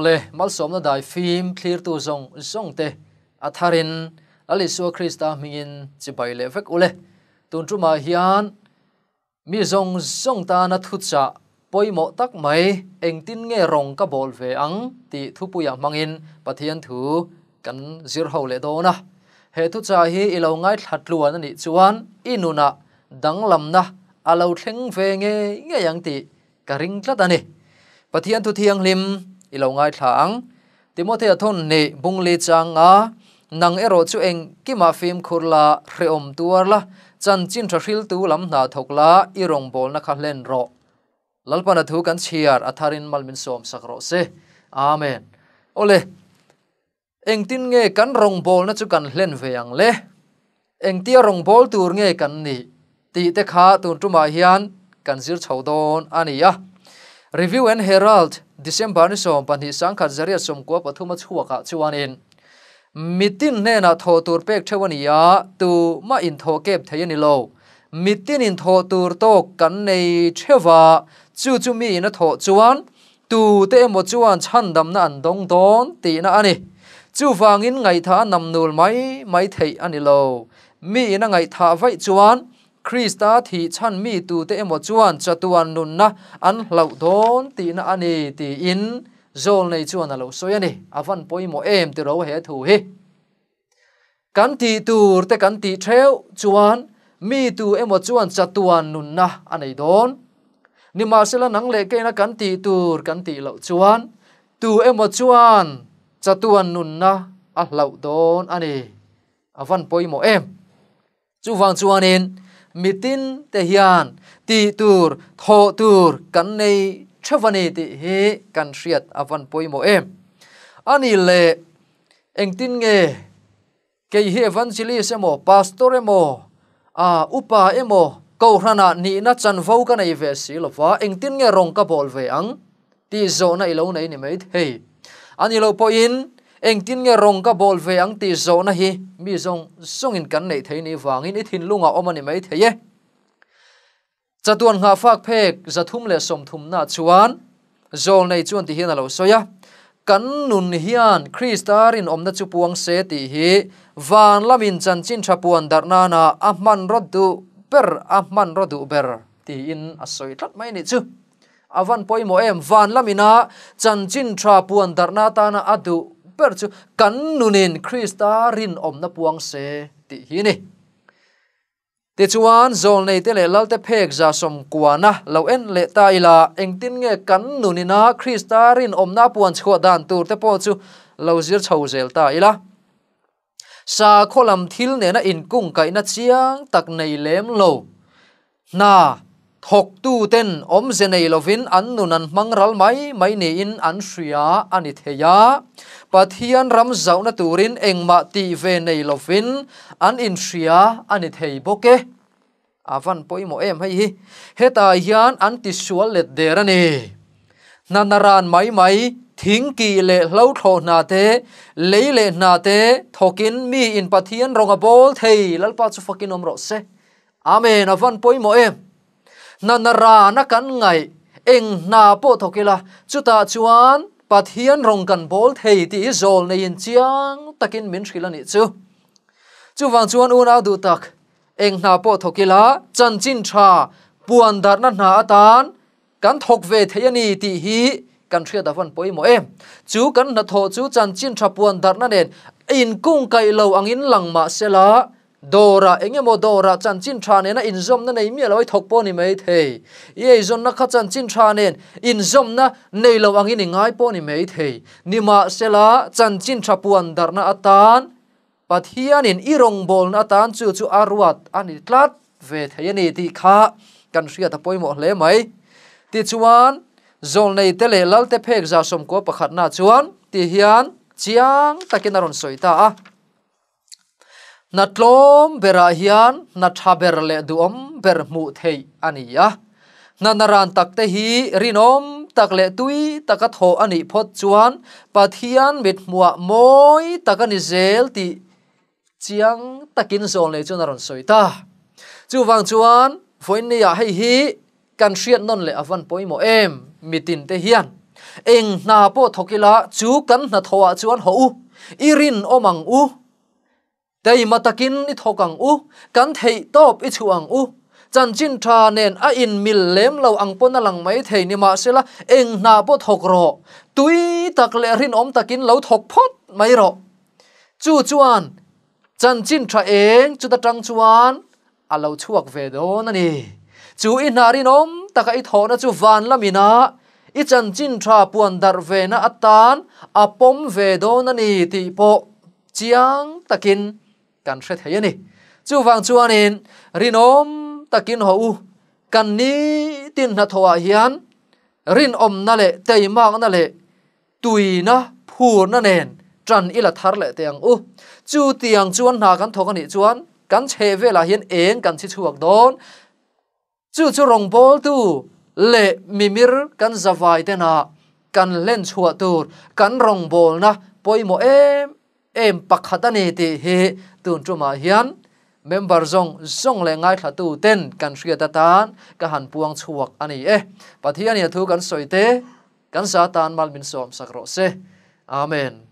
Awle, malsawmna dai fim thlirtu zawng zawng te a tharin Lal Isua Krista hmingin chibai leh vek ule. Tun tumah hian mi zawng zawng tana thuchah pawimawh tak mai engtin nge rawng ka bawl ve ang tih thupuiah hmangin Pathian thu kan zir ho leh dawn a. He thuchah hi i lo ngaithla tluan a nih chuan i nunah danglamna a lo thleng ve ngei ngei ang tih ka ring tlat a ni. Pathian thu thianghlim i lo ngaithla ang. Timothea thawn nih bungli changa nang erawh chu engkimah fimkhur la, hrehawm tuar la, chanchin tha hriltu lam hna thawk la, i rawngbawlna kha hlen rawh. Lalpana thu kan chhiar a tharin mal min sawm sak rawh se. Amen. Awle, engtin nge kan rawngbawlna chu kan hlen ve ang le? Engtia rawngbâwl tûr nge kan nih tih te kha tûn ṭumah hian kan zir chho dâwn a ni a. Review and Herald, December ni 12 sangkhat zariat sawmkua pathum a chhuakah chuanin, Mitin hnênah thawh tûr pêk ṭheuh a ni a, tu mah inthawh kêp thei a ni lo. Mitin inthawh tûr tâwk kan nei ṭheuh va, chu chu miin a thawh chuan Tute emaw chuan chhandamna an dawng dawn tihna a ni. Chuvangin ngaihthah a namnul mai mai theih a ni lo. Miin a ngaihthah vaih chuan Krista thih chhan mi tute emaw chuan chatuan nunna an hlauh dawn tihna a ni tiin Zawlnei chuan a lo sawi a ni. A van pawimawh em tiro he thu hi. Kan tih tur te kan tih theuh chuan mi tu emaw chuan chatuan nunna a nei dawn. Nimahsela nang leh keina kan tih tur kan tih loh chuan tu emaw chuan chatuan nunna a hlauh dawn a ni. A van pawimawh em? Chuvang chuanin mitin te hian tih tur, thawh tur kan nei theuh a ni tih hi kan hriat a van pawimawh em. A ni le, engtin nge kei hi evangelist emaw, pastor emaw, ah upa emaw kohhranah nihna chanvo ka nei ve si lova, engtin nge rawng ka bawl ve ang? Tih zawhna i lo nei ni mai thei. A ni loh pawhin engtin nge rawng ka bawl ve ang tih zawhna hi mi zawng zawngin kan neih thei ni vangin i thinlungah awm a ni mai thei e. Chatuan nghahfak phek 330 na chuan Zawlnei chuan ti hian a lo sawi a, Kan nun hian Krista rinawmna chu puang se tih hi van lamin chanchin tha puan darh nana a hmanraw duh ber a hmanraw duh ber tiin a sawi tlat mai nih chu. A van pawimawh em? Van lamina chanchin tha puan darhna atana a duh ber chu kan nunin Krista rinawmna puang se tih hi a ni. Tichuan, zawlneite leh lalte phek 190 lo en leh ta ila, engtin nge kan nunina Krista rinawmna puan chhuah dan tur te pawh chu lo zir chho zel ta ila. Sakhaw lam thil nena inkungkaihna chiang tak nei lem lo. Hna thawktuten awmze nei lovin an nun an hmang ral mai mai niin an hria a ni thei a. Pathian ram zauhna turin engmah tih ve nei lovin an inhria a ni thei bawk e. A van pawimawh em hei hi. Hetah hian an tisual let der a ni. Hna naran mai mai, thing kih leh hlo thlawh hna te, lei leh hna te thawkin mi in Pathian rawng a bawl thei, Lalpa chu fakin awm rawh se. Amen, a van pawimawh em. Hna naran a kan ngaih, eng hna pawh thawk ila, chutah chuan Pathian rawng kan bawl thei tih hi zawl neiin chiang takin min hrilh a nih chu. Chuvang chuan unau duh tak, Eng hna pawh thawk ila, chanchin tha puan darhna hna atan kan thawk ve thei a ni tih hi kan hriat a van pawimawh em. Chu kan hnathawh chu chanchin tha puan darhna nen inkungkaih lo angin lang mah sela, dawrah eng emaw dawrah chanchin tha nena inzawmna nei miah lo i thawk pawh ni mai thei. I eizawnna kha chanchin tha nen inzawmna nei lo angin i ngai pawh ni mai thei. Nimahsela, chanchin tha puan darhna atan Pathianin i rawngbawlna atan chu chu a ruat a ni tlat ve thei a ni tih kha kan hriat a pawimawh hle mai. Tichuan, Zawlneite leh Lalte phek 91 na chuan ti hian chiang takin a rawn sawi ta a. Hna tlawm berah hian hna tha ber leh duhawm ber hmuh theih a ni a. Hna naran takte hi rinawm tak leh tui taka thawh a nih phawt chuan Pathian mithmuah mawi tak a ni zel tih chiang takin zawl nei chuan a rawn sawi ta. Chuvang chuan vawiinniah hei hi kan hriat nawn leh a van pawimawh em? Mitin te hian. Eng hna pawh thawk ila chu kan hnathawhah chuan haw u, i rinawm ang u. Keimah takin i thawk ang u, kan theih tawp i chhuah ang u. Chanchin tha nen a inmil lem lo ang pawn a lang mai thei nimahsela eng hna pawh thawk rawh, tui tak leh rinawm takin lo thawk phawt mai rawh. Chu chuan chanchin tha eng chuta tang chuan a lo chhuak ve dawn a ni. Chu i hna rinawm taka i thawhna chu van lamina i chanchin tha puan darh vena atan a pawm ve dawn a ni tih pawh chiang takin kan hre thei a ni. Chuvang chuanin rinawm takin haw u, kan nitin hnathawhah hian rinawmna leh teimakna leh tuina phurna nen ṭan i la thar leh teh ang u. Chutiang chuan hna kan thawk a nih chuan kan chheh velah hian eng kan chhi chhuak dawn. Chu chu rawngbawltu leh mimir kan zavai tenah kan hlen chhuah tur kan rawngbawlna pawimawh em em pakhat a ni tih hi tun tumah hian member zawng zawng leh ngaithlatu ten kan hriat atan ka han puang chhuak a ni e. Pathian in a thu kan sawi te Kan sa tan mal min sawm sak rawh se. Amen.